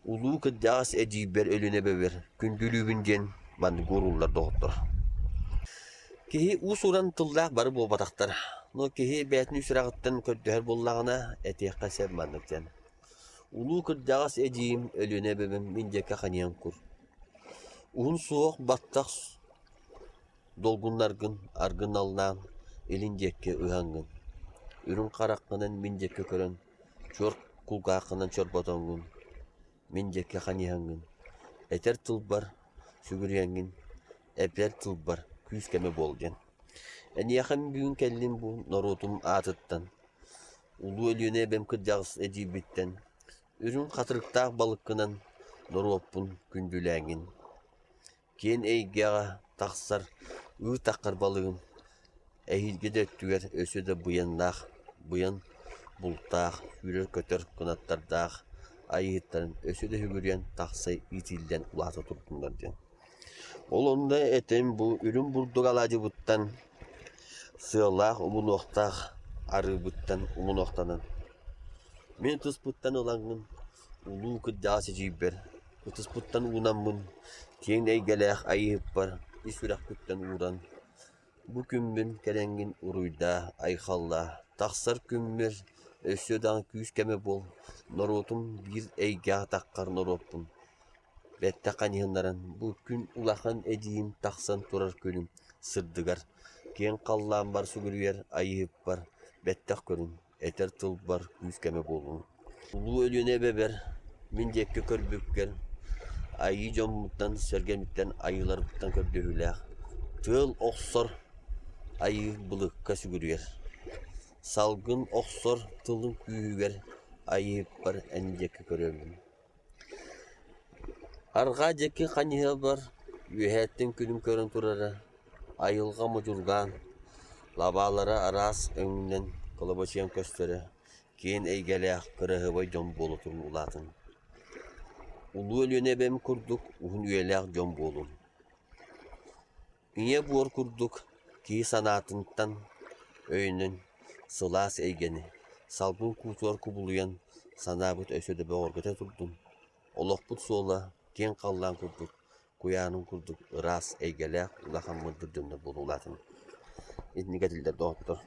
Улуу кырдьаҕас эдьиийбэр Өлүөнэ эбэбэр күндүлүүбүн диэн маннык ууруллар доҕоттор. Киһи уус-уран тыллаах бары буолбатахтар. Но киһи бэйэтин сүрэҕиттэн көрдөһөр буоллаҕына, этиэххэ сөп маннык диэн. Улуу кырдьаҕас эдьиийим Өлүөнэ эбэбин мин диэки ханьыан кур. Уһун суох баттах Долгуннаргын аргыналлаан илин диэки ыһаҥҥын, үрүҥ хараххынан мин диэки көрөн, чуор кулгааххынан чорботоҥҥун, мин диэки ханьыһаҥҥын, этэр тылбар сүгүрүйэҥҥин, эпэр тылбар күүс-көмө буол диэн. Эйиэхэ мин бүгүн кэллим бу норуотум аатыттан, Улуу Өлүөнэ эбэм кырдьаҕас эдьиийбиттэн, үрүҥ хатырыктаах балыккынан норуоппун күндүлээҥҥин. Киэҥ эйгэҕэ тахсар ыы таххар балыгын эһиилги да өттүгэр өссө да быйаннаах, быйан бултаах, сүүрэр-көтөр кынаттардаах айыыһыттарын өссө да сүгүрүйэн тахса иитиллэн улаата турдуннар диэн. Ол онно этим бу үрүҥ бурдук алаадьыбыттан сыалаах умунуохтаах арыыбыттан умунуохтанан мин ытыспыттан ылаҥҥын Улуу кырдьаҕас эдьиийбэр ытыспыттан уунаммын, киэҥ эйгэлээх айыыһыппар ис сүрэхпиттэн ууран, бу күммүн кэлэҥҥин уруйдаа, айхаллаа, тахсар күммэр өссө даҕаны күүс-көмө буол, норуотум биир эйгэҕэ таххар норуоппун бэттэх ханьыһыннаран, бу күн улахан эдьиийим тахсан турар күнүм сырдыгар, киэҥ халлааммар сүгүрүйэр айыыһыппар бэттэх көрүҥ этэр тылбар күүс-көмө буолуҥ. Улуу Өлүөнэ эбэбэр мин диэки көрбүккэр айыы дьоммуттан, сэргэмиттэн, айыыларбыттан көрдөһүүлээх тыал охсор айыы былыкка сүгүрүйэр. Салгын охсор тылын күүһүгэр айыыппар эн диэки көрөммүн. Арҕаа диэки хайыһабар үөһээттэн күнүм көрөн турара, айылҕа модьургаан, лабаалара араас өҥүнэн кылабачыйан көстөрө, киэҥ эйгэлээх кыраһыабай дьон буола турун улаатан. Улуу Өлүөнэ эбэм курдук уһун үйэлээх дьон буолуҥ. Ийэ буор курдук киһи санаатыттан өйөнөн сылаас эйгэни, салгын куутугар кубулуйан санаабыт өссө да бөҕөргөтө турдун, олохпут суола киэҥ халлаан курдук, куйаарын курдук ыраас эйгэлээх улахан мындыр дьоннор буолуохтаахтар. Итинник этиллэр доҕоттор.